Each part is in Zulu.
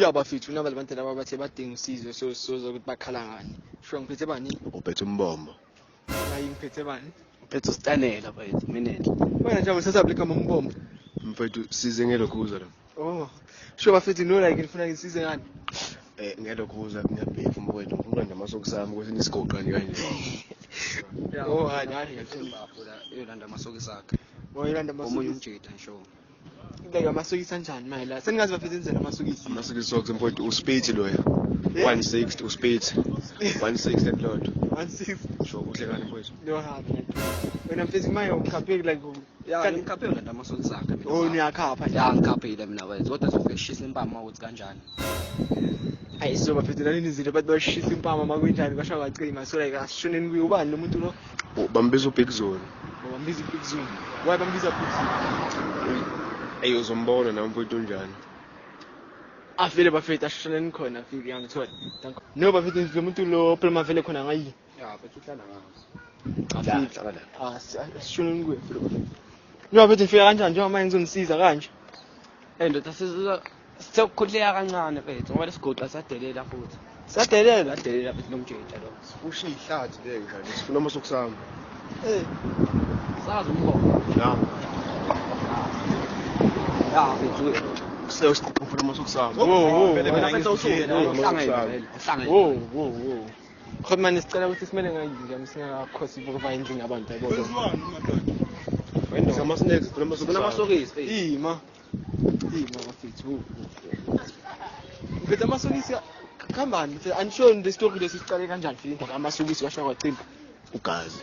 Ya bafethu naba labantu laba bathe badinga usizo, so sizwa ukuthi bakhala ngani. Sho ngiphethe bani? Uphethe umbombo. Hayi, ngiphethe bani? Uphethe usitanela mfethu minenhle. Wena nje usatha ligama umbombo. Mfethu, size ngelokhuza la. Oh. Sho bafethu, no, like ngifuna ngisize ngani? Ngelokhuza ngiyabhefa mfowethu, ngifuna nje amasokisi ami kwesinye isigoqa nje kanje. Oh, hayi hayi. Bafo la uyolanda amasokisi akhe. Oh, ilanda Omunye amasokisi. umjita ngisho. Like amasokisi anjani manje la? Seningazi bafethu enzela amasokisi. Amasokisi socks mfowethu, uspeed loya. Eh? 160 uspeed. 160 elilodwa. 16. Sho kuhle kani mfowethu? No, hayi. Wena mfethu manje ukhaphe like Ya, Kanti- ngikhaphe uyolanda amasokisi akhe mina. Oh, niyakhapha nje. Ya, ngikhaphile mina wethu kodwa sofike shisa impama ukuthi kanjani. Hayi, so bafethu nalini izinto bathi bashisa impama makunjani kwasho kwacima, so like asishoneni kuye. Ubani lo muntu lo? Oh, bambiza uBig Zulu. Bambiza uBig Zulu. Why bambiza Big Zulu? Ey, uzombona nawe mfowethu unjani. Avele bafethu, asishoneni khona afike yangithola. No bafethu, lo muntu lo phela mavele khona ngayi. Ya, mfethu uhlala ngazo. Afike. Hlala la. Ah, asishoneni kuye vele bafethu. No bafethu, nifika kanjani njengoba manje ngizonisiza kanje? Eh ndoda, sizo sekukhuleka kancane mfethu ngoba lesigoqa sadelela futhi. Sadelela. Sadelela mfethu lo mjita lo. Usho ihlathi le njani? Sifuna amasokisi ami. Eh. Sazi umbombo. La. Ya mfethu. Sileyo siqoqa, ngifuna amasokisi ami. Wo, wo. Vele mina Wena mfethu ngizithiyele awusuke amasokisi uhlangene ami. vele. Uhlangene. Wo wo wo. Khona manje sicela ukuthi simele ngayi nje singakhosi ukuva endlini yabantu yabo. Kwenziwani madoda? Wena ama snacks, ngifuna amasokisi. Sifuna ami. amasokisi mfethu. Ima. Ima bafethu. Wo, wo, wo. Mfethu amasokisi khambani mfethu, anisho le story lesi sicale kanjani mfethu amasokisi kwasho kwacima. Ugazi.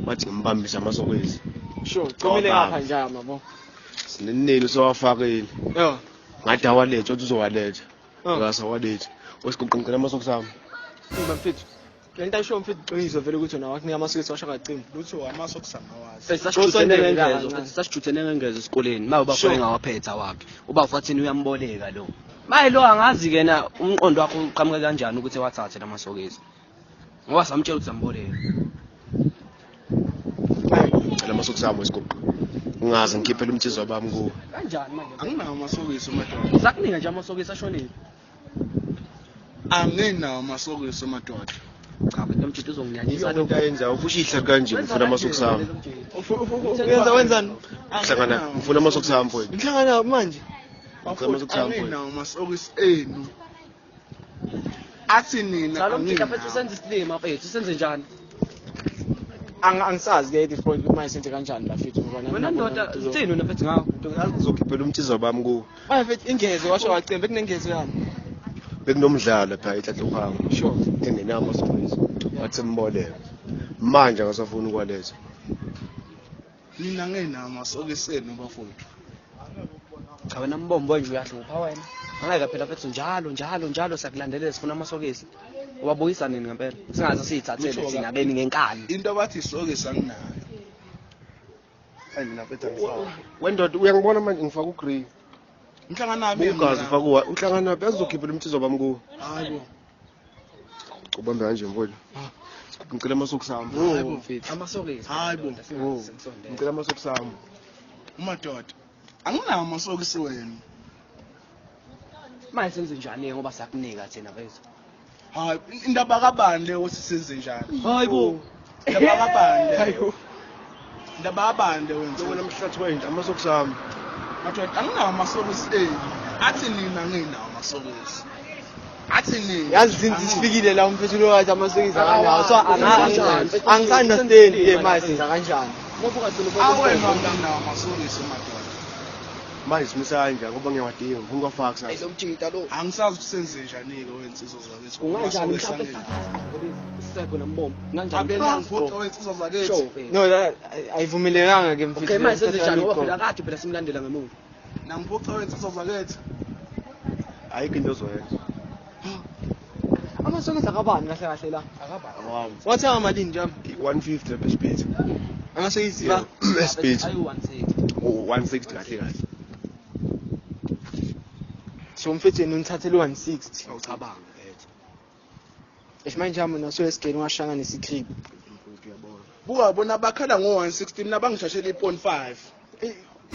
Wathi ngimbambise amasokisi. Sure, comele Baba. ngapha nje mabo. Sinenini usewafakile. Yo. Ngathi awalethe, wathi uzowaletha. Oh. Akasawalethe. Wesigoqa, ngicela amasokisi ami. Ima mfethu. Le nto ayisho mfethu iqiniso vele ukuthi wena wakunika amasokisi washo kwacima. Lutho, amasokisi angawazi. Mfethu sasijutshene Usondele ngengezo, kancane. mfethu sasijutshene ngengezo esikoleni. Maye ubafo Sure. engawaphetha wakhe. Ubafo wathini uyamboleka lo. Maye lo angazi ke na umqondo wakho uqhamuke kanjani ukuthi ewathathe lamasokisi. Ngoba samtshela ukuthi samboleka. Ngicela amasokisi ami wesigoqa. Ungaze ngikhiphele umthizo bami kuwe. Kanjani manje? Anginawo amasokisi madoda. Sakunika nje amasokisi ashonile. Anginawo amasokisi madoda. Cha mfethu, lo mjita uzonginyanyisa lo. Into ayenzayo ufusha ihlathi kanje, ngifuna amasokisi ami. Uyenza wenzani? Hlangana, ngifuna amasokisi ami mfowethu. Ngihlangana manje. Ngicela amasokisi ami mfowethu. Anginawo amasokisi enu. Athi nina Cha, lo mjita mfethu anginawo. usenza isilima mfethu, usenze njani? Angisazi ke this point ukuthi manje senze kanjani bafethu ngoba nami Wena ngiyabona ndoda, ukuthi uzo- uthini wena mfethu ngawo? Ngazi ngizokhiphela umthizo bami kuwe. Manje mfethu ingezo washo wacima bekunengezo yani. Bekunomdlalo lapha eHlatlokhanga. Sure. Engenawo amasokisi. Wathi mboleka. Manje akasafuni ukwaletha. Nina nginawo amasokisi enu bafowethu. Cha wena mbombo nje uyahlupha wena. Angeke phela mfethu, njalo njalo njalo siyakulandelela sifuna amasokisi. Ubabuyisa nini ngempela? Singaze siyithathele Lutho, thina beni ngenkani. Into abathi isokisi anginayo. Hayi mina mfethu angisazi. Wendoda, uyangibona manje ngifaka ugrey. Ngihlangana Ugazi ufaka uwa uhlangana phi azokhiphela umthizo bami kuwe. Hayibo. Ubambe kanje mfowethu. Ngicela amasokisi ami. Wo mfethu. Amasokisi. Hayibo. ndoda, singaze sikusondele. Ngicela amasokisi ami. Umadoda. Anginawo amasokisi wenu. Manje senze njani ngoba siyakunika thina mfethu? Hayi, indaba kabani leyo ukuthi senze njani? Hayibo. Indaba kabani leyo? Hayibo. Indaba kabani leyo wenza? Wena mhlathi wenja, amasokisi ami. Madoda, anginawo amasokisi enu. Athi nina nginawo amasokisi. Athi nina. Yazi since sifikile la umfethu lo wathi amasokisi akanawo. So angisa-understand ke manje senza kanjani. Awena nginawo amasokisi madoda. Manje simisa kanjani ngoba ngiyawadinga, ngifuna ukuwafaka kusasa. Lo mjita lo. Angisazi ukuthi senze njani-ke wensizwa zakithi. Kunganjani Amasokisi mhlawumbe anginawo. Siseko nambombo. Kunganjani? Abena ngiphoqa wensizwa zakithi. Sure mfethu. No, ayivumelekanga ke mfethu. Okay, manje senze njani ngoba phela kade phela simlandela ngemuva. Nangiphoqa wensizwa zakithi. Ayikho into ozoyenza. Amasokisi akabani kahle kahle la? Awami. Wathenga malini nje? 150 lapha esiphithi. Amasokisi la. Esiphithi. Ayi 160. Oh, 160 kahle kahle. So mfethu yena unithathele 160. Awucabanga mfethu. Eish manje mina naso esigeni washanga nesitrip. Mfowethu uyabona. Buka bona bakhala ngo-160, mina bangishashela i-0.5.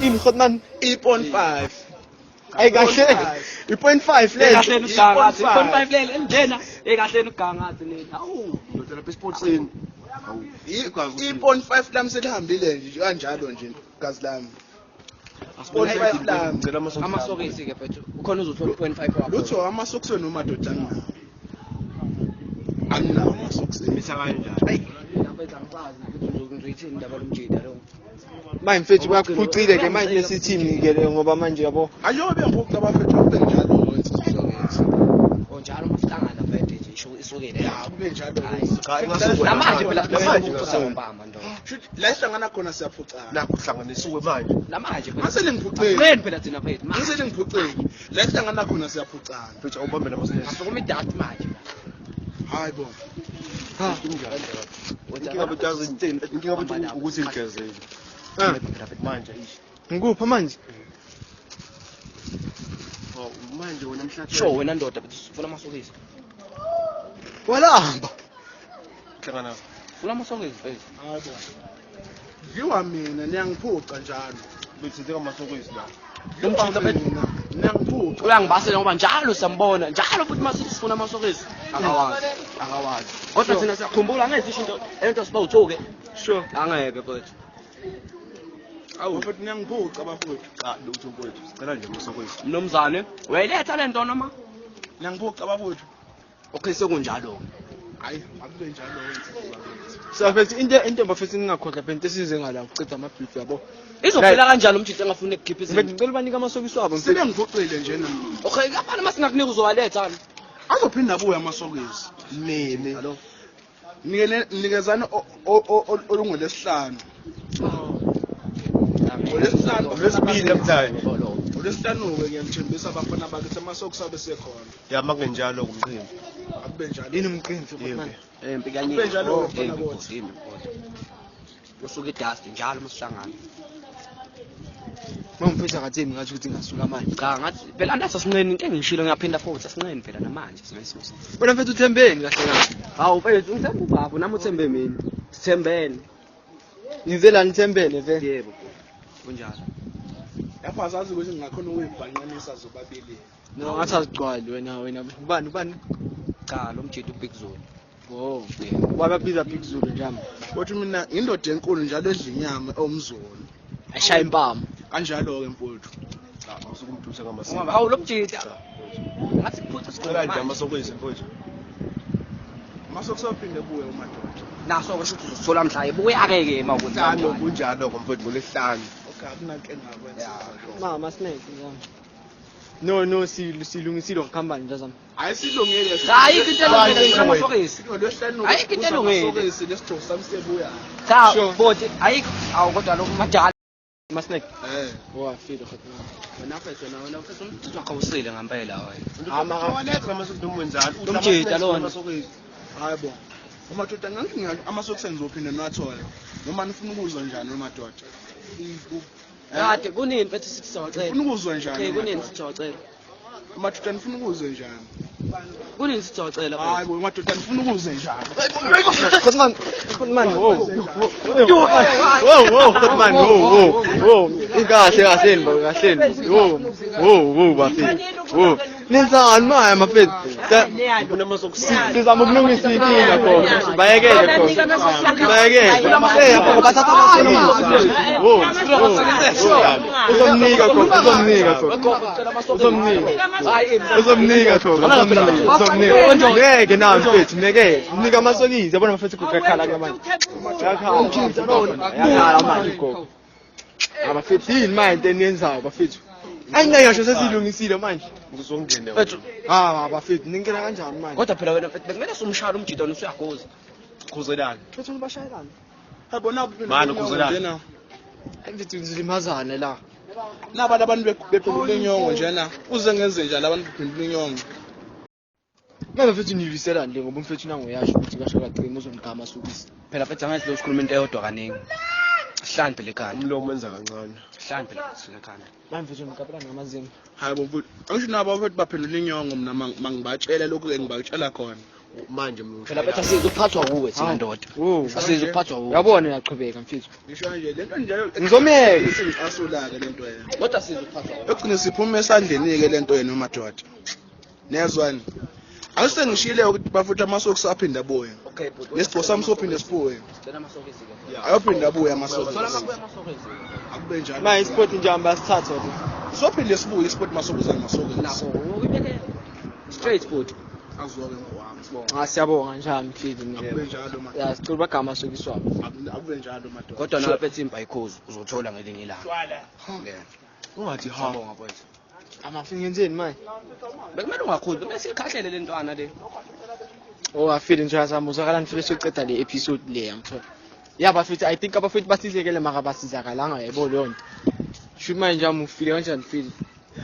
Ini Khotman? I-0.5. Ayi kahle. I-0.5 le. Kahleni ugangathi 0.5 lele enjena ekahleni ugangathi nina. Awu. Ndoda lapha esportsini. I-0.5 lami selihambile nje kanjalo nje gazi lami. 0.5 lami. Ngicela amasokisi. Amasokisi ke mfethu. Ukhona uzothola 0.5 wakho. Lutho amasokisi wenu madoda anginawo. Anginawo amasokisi. Misa kanjani? Ayi, mfethu angisazi ukuthi ngizoyithini indaba lomjida lo. Manje mfethu bayakuphucile ke manje lesithini ke le ngoba manje yabo. Ayobe bengiphuca abafethu kube njalo insizwa kithi. O njalo masihlangana mfethu nje isho isukile. Ya kube njalo. Cha ingasuke. Namanje phela namanje ngiphuca ngompama ndoda. Shuthi la esihlangana khona siyaphucana. Nakho kuhlanganisiwe manje. Namanje phela. Ngase ningiphucile. Qeni phela thina mfethu. Ngase ningiphucile. La esihlangana khona siyaphucana. Mfethu awubambe namasokisi. Asukuma idati manje. Hayi bo. Ha. Inkinga bethu yazi inkinga bethu ukuthi ngigezele. Manje ish. Ngikuphi manje? Oh manje wena mhlatshelo. Sho wena ndoda mfethu sifuna amasokisi. Walamba. Hlangana. Funa amasokisi mfethu. Hayi bo. Dliwa mina niyangiphuca njalo. Bethu amasokisi la. Dliwa mina niyangiphuca. Uyangibasela ngoba njalo siyambona njalo futhi masithi sifuna amasokisi akawazi akawazi kodwa thina siyakhumbula angeke sisho into into siba uthuke Sure. angeke mfethu. Awu mfethu niyangiphuca bafowethu. Cha lutho mfowethu. Sicela nje amasokisi. Mnumzane uyayiletha le nto noma Niyangiphuca bafowethu. okay sekunjalo Hayi akube njalo insizwa kithi. So mfethu into bafethu ngingakhohlwa phela into esize ngala ukuceda ama-beef yabo. izophela kanjani umjita engafuni ukukhipha Mfethu izinto ngicela ubanike amasokisi wabo mfethu. Sebengiphucile nje na. okay kafana masingakunika uzowaletha Azophinda abuye amasokisi. Nini? Nikele nikezana olungolesihlanu. Ngolesihlanu Lwesibili namhlanje. Ngolesihlanu ke ngiyamthembisa abafana bakithi amasokisi abe sekhona. Ya makungenjalo kumqimbi. Akube njalo. Yini umqinsi Yebo. manje? Empi kanye. Kube njalo mfana bothi. Usuke idust njalo masihlangana. Mangifisa ngathini ngathi ukuthi ngasuka manje. Cha ngathi phela naso sinqeni into engishilo ngiyaphinda futhi asinqeni phela namanje singayisusa. Wena mfethu uthembeni kahle kahle. Hawu mfethu ngithemba ubaba nami uthembe mina. Sithembene. Nize la nithembene vele. Yebo. Kunjalo. Lapho azazi ukuthi ngingakhona ukuyibhanqanisa zobabili. No ngathi azigcwali wena wena ubani ubani? Cha lo mjita uBig Zulu. Oh. Wababiza Big Zulu njalo. Kodwa mina indoda enkulu njalo edla inyama omzulu. Ashaya impama. Kanjalo ke mfowethu. Cha awusukumdusa ngamasokisi. Hawu lo mjita. Ngathi kuphutha Sicela nje amasokisi mfowethu. Amasokisi aphinde buye umadoda. Naso ke shuthi uzothola mhla ebuya ke ke mawukuthi. Hlanu kunjalo mfowethu ngolesihlanu. Okay akunankinga kwenza. Mama snack njalo. No no silungisile ngokuhamba nje zami. Hayi silungile. Cha ayikho into elungile sifuna amasokisi. Ngolwesihlanu. Ayikho into elungile. Amasokisi lesigqoko sami siyebuya. Cha Sure. boti ayikho awu kodwa lo majala. Ma snack. Eh. Wafile khona. Wena mfethu wena wena mfethu umjita wakho awusile ngempela wena. Ama Awaletha amasokisi noma wenzani? Udla Umjita ama-snacks lona. amasokisi. Hayi bo. Madoda ngangingathi amasokisi engizophinde niwathole. Noma nifuna ukuzwa njani madoda? Kade kunini mfethu sithi siyawacela. Nifuna ukuzwa njani? Okay kunini madoda? sithi siyawacela. Madoda nifuna ukuzwa njani? Kunini sithi siyawacela. Hayi bo madoda nifuna ukuzwa njani? Khotman, Khotman, wo. Wo, wo, Khotman, wo, wo, wo. Ikahle kahleni bo, kahleni. Wo, wo, wo bafethu. Wo. Nenzani manje mafethu? Ufuna amasokisi. Sizama ukulungisa inkinga khona. Bayekele khona. Bayekele. Eh, yabo bathatha amasokisi. Wo, wo. Uzomnika khona, uzomnika khona. Uzomnika. Uzomnika khona, uzomnika, uzomnika. Ngeke na mfethu, ngeke. Mnika amasokisi, yabona mfethu kukakhala ke manje. Yakhala manje gogo. Abafethu yini manje into eniyenzayo bafethu? Ayingeke ngisho sesilungisile manje. Uzongena. Mfethu Ah bafethu ningena kanjani manje? kodwa phela wena mfethu bekumele sumshaya umjita wena usuyagoza. Khuzelani. Mfethu nibashayelana. Hayi bo nabu Mani, khuzelani. njena. Mfethu nizolimazana la. Naba labantu bephendula inyongo njena. Uze ngenze njani abantu bephendula inyongo? Manje mfethu nilwiselani le ngoba umfethu nangu uyasho ukuthi kasho kagcina uzomgama asukise. Phela mfethu angathi lo sikhuluma into eyodwa kaningi. Sihlani phela ekhanda. Umlomo wenza kancane. Sihlani phela ekhanda. Manje mfethu ngikapelana ngamazinyo. Hayi bo mfowethu. Angisho nabo abafethu baphendula inyongo mina mangibatshela lokhu engibatshela khona. Manje mina Phela bethu asizuphathwa kuwe thina ndoda. Oh. Asizuphathwa kuwe. Uyabona uyaqhubeka mfethu. Ngisho kanje lento njalo Ngizomyeka. Isingicasula-ke lento yena. Kodwa asizuphathwa kuwe. Egcine siphuma esandleni-ke lento yena madoda. Nezwani. Awusengishile ukuthi bafutha amasokisi aphinde abuye. Okay bhuti. Nesigqoko sami sophinde sibuye. Sicela amasokisi ke. Ayophinde abuye Thola amasokisi. amabuye amasokisi. Akube njalo. Manje isport nje hamba sithatha nje. Sophinde sibuye isport masokuzana masokisi. Nakho uyibeke straight bhuti. Azoke ngowami. Ah siyabonga njalo mfethu. Akube njalo madoda. Ya sicela bagama amasokisi wabo. Akube njalo madoda. Kodwa nawe phethe impa ayikhozi uzothola ngelinye ilanga. Yeah. Ungathi ha. Siyabonga mfowethu. Amafini ngenzeni manje? Bekumele ungakhuzi, bekumele sikhahlele le ntwana le. Oh afile nje azama uzwakala ngifile sokuceda le episode le yangithola. Ya bafethu I think abafethu basizekele mara basizakalanga yebo leyo nto. Shuthi manje nje amufile kanjani feel?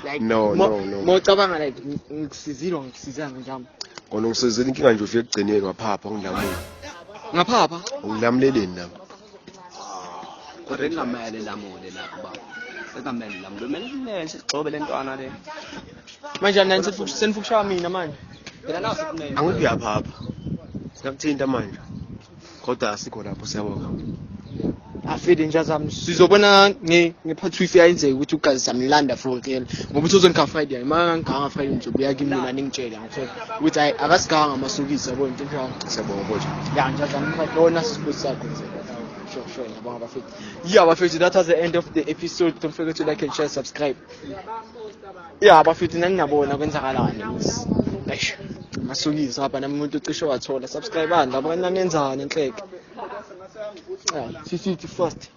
Like No, no, no. Mocabanga like ngikusizile ngikusizanga njami. Kona ungisizile inkinga nje ufike ekugcineni waphapha ungilamule. Ngaphapha. Ungilamuleleni nami. Kodwa kungamele lamule lapho baba. Sekungamele lamule. Kumele sigxobe le ntwana le. Manje nani senifukushaya mina manje. Phela nawe sikunene. Angithi uyaphapha. Singakuthinta manje. Kodwa asikho lapho siyabonga. Afile nje azami sizobona nge-part 2 if iyayenzeka ukuthi ugazi samlanda for real ngoba uthi uzonika Friday uma nganganga Friday ngizobuya kimi mina ningitshele ngithola ukuthi hayi akasiganga amasokisi yabo into enjalo. Siyabonga mfowethu. Ya nje azami lona sisibusi sakho nje. Sure sure ngiyabonga bafethu. Yeah bafethu that was the end of the episode. Don't forget to like and share subscribe. Yeah bafethu nani nabona kwenzakalani. Eish amasokisi ngapha nami umuntu ucishe wathola subscribe ani lapho kanti nenzani enhleke. Yeah, sisithi first.